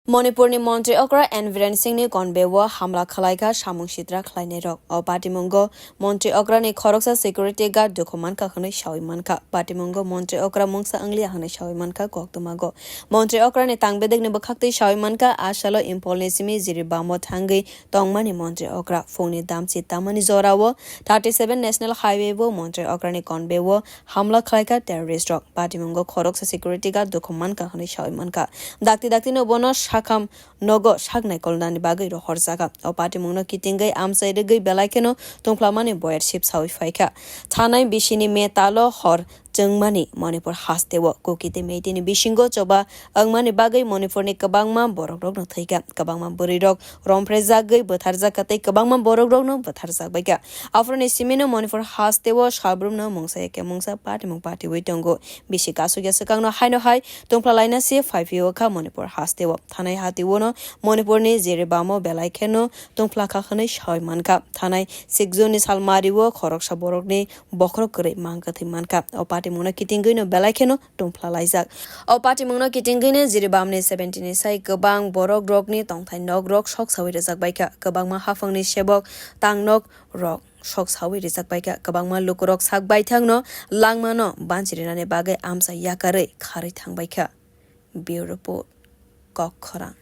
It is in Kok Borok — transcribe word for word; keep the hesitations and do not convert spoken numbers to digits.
Manipurni Montri Okra N Biren Singhni convoy-o hamla khwlaikha samung sitra khlainairok. O patimungo Montri Okrani khoroksa security guard dukhu mankha hwnwi sawi mankha. Patimungo Montri Okra mungsa wngliya hwnwi sawi mankha koktwmago. Montri Okrani tangbedekni bwkhaktwi sawi mankha, a salo Imphalni simi Jiribamo thangwi tongmani Montri Okra phungni damchi tamani jorao thirty seven National Highway-o Montri Okrani convoy-o hamla khlaikha terrorist rok. Patimungo khoroksa security guard dukhu mankha hwnwi sawi mankha. Dakti daktino bono sakham nogo sak naikolnani bagwi rohorjakha. O patimungno kitingwi amchai rwgwi belai kheno tungphlamani boyar sip sawi phaikha. Thanai bisini metalo hor chwngmani Manipur hasteo Kuki tei Meiteini bisingo choba wngmani bagwi Manipurni kwbangma borokrokno thwikha. Kwbangma bwrwirok romphrejakgwi bwtharjakha tei kwbangma borokrokno bwtharjakbaikha. Aphuruni simino Manipur hasteo salbrumno mungsa ya khe mungsa patimung patiwi tongo. Bisi kasukya swkangno haino hai tungphlalaina se phaiphio kha Manipur hasteo. Thanai hatiwono Manipurni Jiribamo belai kheno tungphlakha hwnwi sawi mankha. Thanai six June-ni salmario khoroksa borokni bokhorok kwrwi mang kwthwi mankha. O patimungno kitingwino belai kheno tungphlalaijak. O patimungno kitingwino Jiribamni seventy-ni sai kwbang borokrokni tongthai nokrok sok sawi rwjakbaikha. Kwbangma haphangni sebok tang nok rok sok sawi rijak baikha. Kwbangma lukurok sak baithangno langmano banchirinani bagwi amsa yakarwi kharwi thangbaikha. Bureau Report, Kokkhorang.